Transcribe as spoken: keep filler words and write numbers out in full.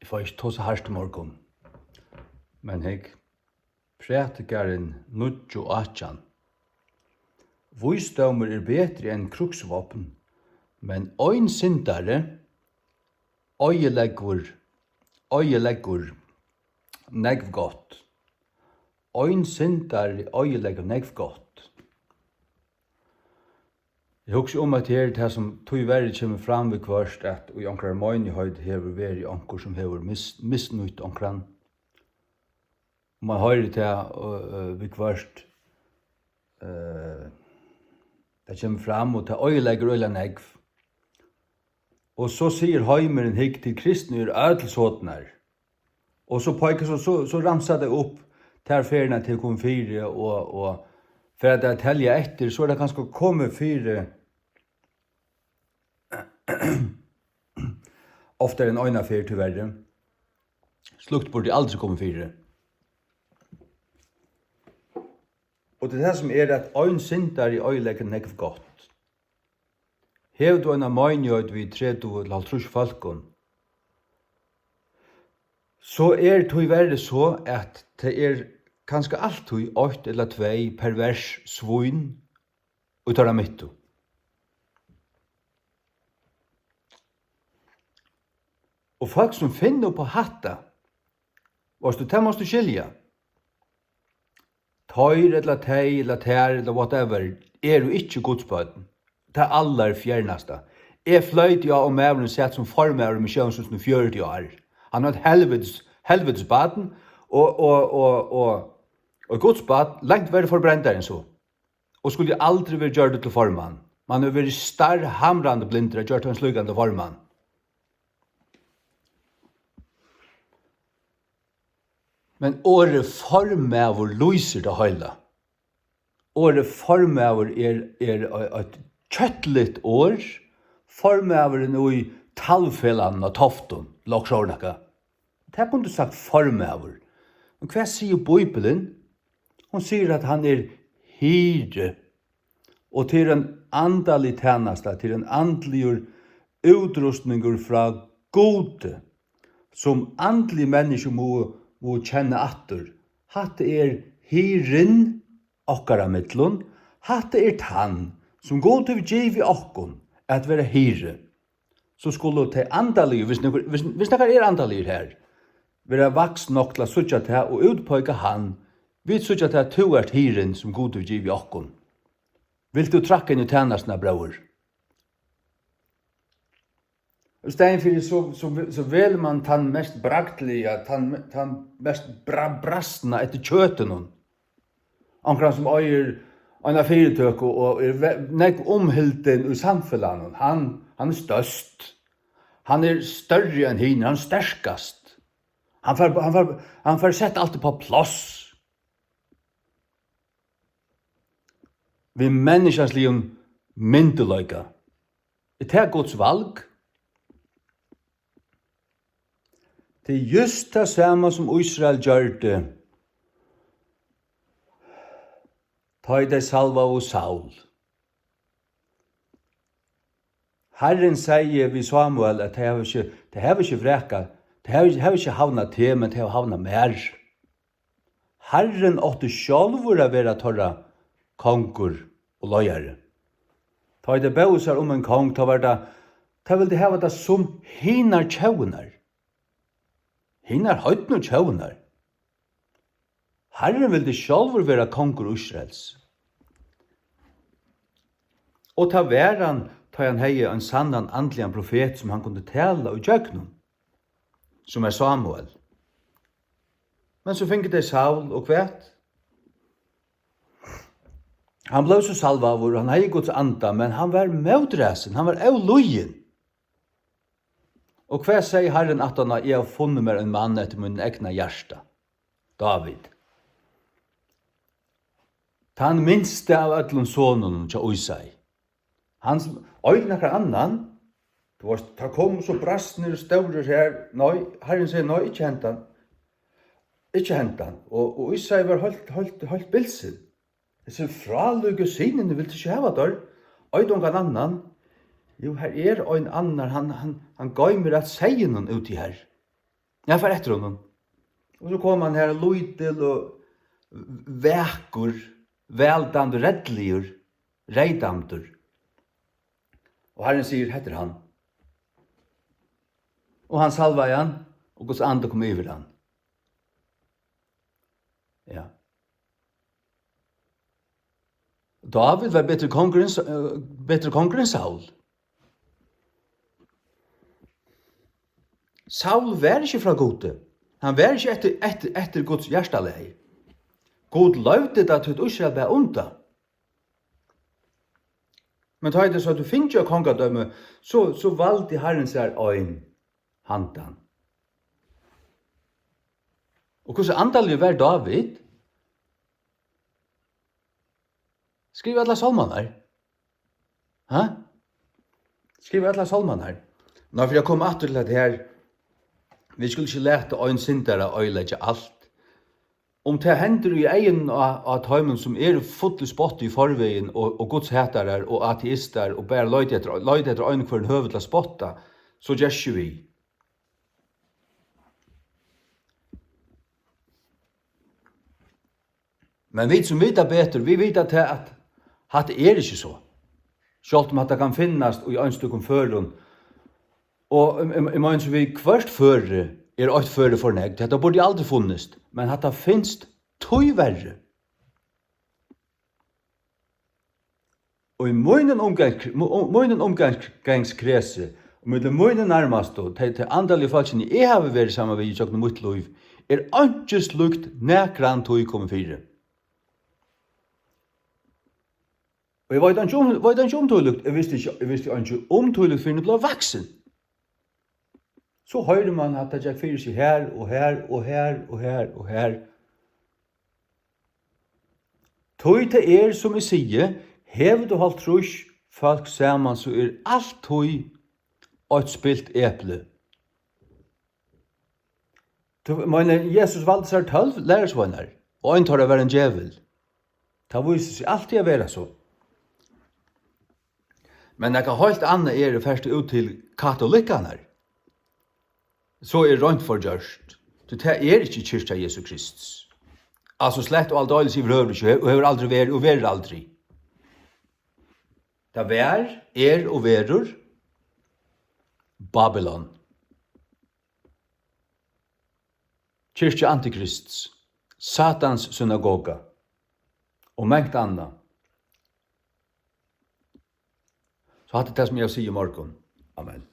Eg fái ikki tosað hart í morgun. Men hygg, Prædikarin níggju átjan. Vísdómur er betri enn krígsvápn, men ein syndari oyðileggur, oyðileggur nógv gott. Ein syndari oyðileggur nógv gott. Eg hugsi um, at her er tað, sum tíverri kemur fram viðhvørt, at í onkrari meinigheit hevur verið onkur, sum hevur mis-, misnýtt onkran. Og mann hoyrir tað, øh, øh, viðhvørt, øh, tað kemur fram, og tað oyðileggur øgiliga nógv. Og so sigur heimurin: "Hygg, tit kristnu eru øll sodnar." Og so peikar, so, so, so ramsar tað upp tær ferðirnar, tað er komið fyri, og, og fer at telja eftir, so er tað kanska komið fyri oftari enn eina ferð, tíverri. Slíkt burdi aldri komið fyri. Og tað er tað, sum er, at ein syndari oyðileggur nógv gott. Hevur tú eina meinigheit við tretivu til hálvtrýss fólkum, so er tíverri so, at tað er kanska altíð eitt ella tvey pervers svín í teirra midtu. Og fólk, sum finna upp á hatta, veitst tú, tað mást tú skilja. Teir ella tey ella tær ella whatever eru ikki Guds børn. Tað allarfjernasta. Eg floyti á, og maðurin sat sum formaður í Missióni í fjøruti ár. Hann var eitt helvitis, helvitis barn, og, og, og, og, og Guds barn, langt verri forbrendari enn so. Og skuldi aldri verið gjørdur til formann. Mann hevur verið starhamrandi blindur at gjørt ein slíkan til formann. Men orðið formaður lýsir tað heila. Orðið formaður er, er ei-, eitt kjøtligt orð. Formaðurin í talvfelagnum á Toftum, ella okkurt sovorðið nakað. Tað kundi tú sagt, formaður. Men hvat sigur Bíblian? Hon sigur, at hann er hirði. Og tað er ein andalig tænasta, tað er ein andligur útrustningur frá Gudi, sum andlig menniskju mugu, mugu kenna aftur. Hatta er hirðin okkara millum. Hatta er tann, sum Gud hevur givið okkum, at vera hirði. So skulu tey andaligu, viss nøkur, viss, viss nakar er andaligur her, vera vaks nokk til at síggja tað og útpeika hann. Vit síggja tað, at tú ert hirðin, sum Gud hevur givið okkum. Vilt tú trakka inn í tænastuna, bróðir? Í staðin fyri so, so, so velur mann tann mest bragdliga, tann, tann mest bra-, brastna eftir kjøtinum. Onkran, sum eigur eina fyritøku og er ve-, nógv umhildin í samfelagnum. Hann, hann er størst. Hann er størri enn hinir, hann er sterkast. Hann fær, hann fær, hann fær sett alt upp á pláss. Við menniskjansligum myndugleika. Er tað Guds val? Tað er júst tað sama, sum Ísrael gjørdi, tá ið tey salvaðu Saul. Harrin segði við Samuel, at tey hava ikki, tey hava ikki vrakað, tey hava, hava ikki havnað teg, men tey hava havnað mær. Harrin átti sjálvur at vera teirra kongur og leiðari. Tá ið tey bóðu sær um ein kong, tá var tað, tey vildu hava tað sum hinar tjóðirnar. Hinar heidnu tjóðirnar. Harrin vildi sjálvur vera kongur Ísraels. Og tað var hann, tá hann hevði ein sannan andligan profet, sum hann kundi tala ígjøgnum, sum er Samuel. Men so fingu tey Saul, og hvat? Hann bleiv so salvaður, hann hevði Guds anda, men hann var mótræsin, hann var ólýðin. Og hvat segði Harrin aftan á: "Eg havi funnið mær ein mann eftir mínum egna hjarta, Dávid, tann minsti av øllum sonunum hjá Ísai"? Hann s-, eigur nakran annan? Tú veitst, tað komu so brasnir og stórir her. Nei, Harrin segði: "Nei, ikki hendan. Ikki hendan." Og, og Ísai var heilt, heilt, heilt bilsin. "Hesir frálíku synirnir, vilt tú ikki hava teir? Eigur tú ongan annan?" Jú, her er ein annar, hann, hann, hann goymir at seyðinum úti her. Eg fari eftir honum. Og so kom hann her, lítil og vakur, vældamdur, reyðligur, reyðdamdur. Og Harrin sigur: "Hetta er hann." Og hann salvaði hann, og Guds andi kom yvir hann. Ja. Dávid var betri kongur enn S-, eh, betri kongur enn Saul. Saul var ikki frá Gudi. Hann var ikki eftir, eftir, eftir Guds hjartalagi. Gud loyvdi tað, tí at Ísrael bað um tað. Men tá ið tey søgdu: "Fingið eitt kongadømi", so, so valdi Harrin sær ein handan. Og hvussu andaligur var Dávid? Skriva allar sálmarnar. Ha? Skriva allar sálmarnar. Ná, fyri at koma aftur til hetta her, vit skulu ikki lata ein syndara oyðileggja alt. Um tað hendir í eygunum á, á teimum, sum eru full í spotti í forvegin, og, og gudshatarar og ateistar, og bara leita eftir, leita eftir einum hvørjum høvi til at spotta, so ger ikki við. Men vit sum vita betur, vit vita tað, at hatta er ikki so. Sjálvt um hatta kann finnast í einstøkum førum, og eg, eg, eg meini, so við hvørt føri er eitt føri for nógv. Hetta burdi aldri funnist, men hatta finst tíverri. Og í mínum umgangs-, mu-, mínum umgangskresi, og millum míni nærmastu, tey, tey andaligu fólkini, eg havi verið saman við ígjøgnum mítt lív, er einki slíkt nakrantíð komið fyri. Og eg veit einki um, veit einki um tílíkt, eg visti ikki, eg visti einki um tílíkt, fyrr enn eg bleiv vaksin. So hoyrir mann, at tað gekk fyri seg her og her og her og her og her. Tí tað er, sum eg sigi, hevur tú hálvtrýss fólk saman, so er altíð eitt spilt epli. Tú meinar, Jesus valdi sær tólv lærisveinar, og ein teirra var ein djevul. Tað vísir seg altíð at vera so. Men nakað heilt annað er, fert tú út til katolikkarnar, so er reint forgjørt. Tí tað er ikki kirkja Jesu Krists. Altso, slett og aldeilis yvirhøvur ikki, og hevur aldri verið og verður aldri. Tað var, er og verður Babylon. Kirkja antikrists, Satans synagoga og mangt annað. So hatta er tað, sum eg havi at siga í morgun. Amen.